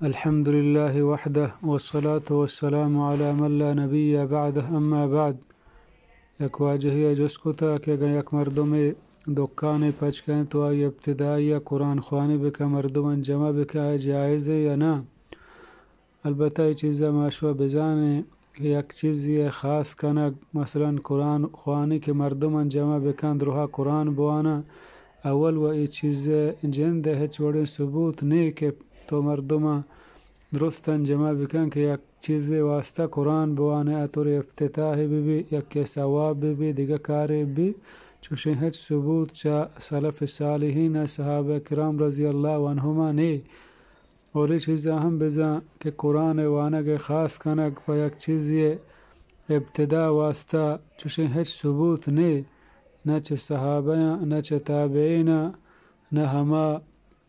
الحمد لله وحده والصلاة والسلام على من لا نبي بعده، أما بعد. یک واجہے ءَ جست کتا کہ اگاں یک مردمے دکانے پچ کنت و آئی ابتدائی ءَ قرآن خوانی بکن، مردماں جمع بکن، آ جائزیں یا نہ؟ البتہ اے چیز ءَ ما شما بزانیں کہ یک چیزے ءِ خاص کنگ، مثلاً قرآن خوانی کہ مردماں جمع بکن، درہا قرآن بواناں، اول و اے چیز ءِ جند ءَ ہچ وڑیں ثبوت نے کہ تو مردماں درستاں جمع بکن کہ یک چیزے واسطہ قرآن بوانے، اتور افتتاح بہ بی، یک ثواب بہ بی، دگہ کارے بہ بی، چوشیں ہچ ثبوت چہ سلف صالحین ءَ، صحابہ کرام رضی اللہ عنہما نے۔ اور اے چیزاں ہم بزاں کہ قرآن ءِ وانگ ءِ خاص کنگ پہ یک چیزے ءِ ابتداء واسطہ چوشیں ہچ ثبوت نے، نہ چہ صحابیاں، نہ چہ تابعیناں، نہ ہما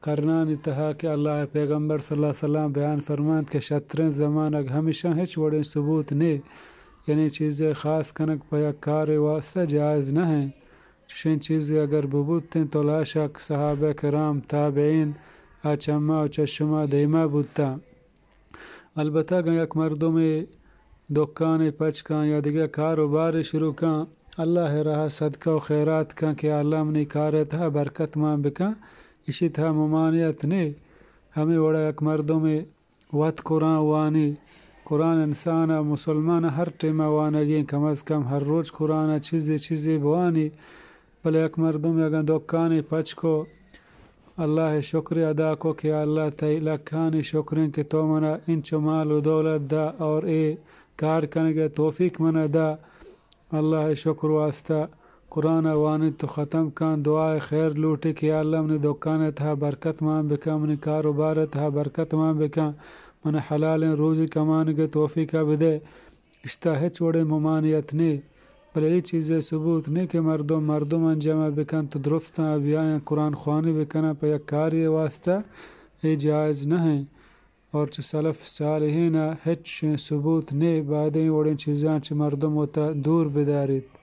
قرنانی تہا کہ اللہ ءِ پیغمبر صلی اللہ علیہ وسلم بیان فرمانت کہ شتریں زمانگ، ہمیشاں ہچ وڑیں ثبوت نے، یعنی چیزے خاص کنگ پہ یک کارے واسطہ جائز نہ ایں۔ چشیں چیزے اگر ببوتیں تو لا شک صحابہ کرام، تابعین ءَ چما و چہ شما دیما بوتاں۔ البتہ اگاں یک مردمے دکانے پچ کن یا دگہ کاروبارے شروع کن، اللہ ءِ راہ ءَ صدقہ و خیرات کن کہ اللہ منی کار ءِ تہا برکت مان بکن، ایشی تہا ممانعت نے۔ ہمے وڑا یک مردمے وت قرآن وانی، قرآن انسان ءَ، مسلمان ءَ ہر ٹیم ءَ وانگی ایں، کم از کم ہر روچ قرآن ءَ چیزے چیزے بوانی۔ بلے یک مردمے اگاں دکانے پچ کو، اللہ ءِ شکر ادا کو کہ یا اللہ، تئی لکھانی شکر ایں کہ تو منا انچو مال و دولت دا اور اے کار کنگ ءِ توفیق منا دا۔ اللہ ءِ شکر واسطہ قرآن ءَ وانیت و ختم کن، دعا ءِ خیر لوٹی کہ یا اللہ منی دکان ءِ تہا برکت مان بکن، منی کاروبار ءِ تہا برکت مان بکن، من حلالیں روزی کمانگ ءِ توفیق ءَ بدے۔ اشتا ہچ وڑیں ممانعت نے، بلے اے چیز ءِ ثبوت نے کہ مردم مردماں جمع بکنت و درستاں بیاں قرآن خوانی بکناں پہ یک کاری ءِ واسطہ، اے جائز نہ ایں۔ اور چہ سلف صالحین ءَ ہچ ثبوت نے، باید ایں وڑیں چیزاں چہ مردم وتا دور بداریت۔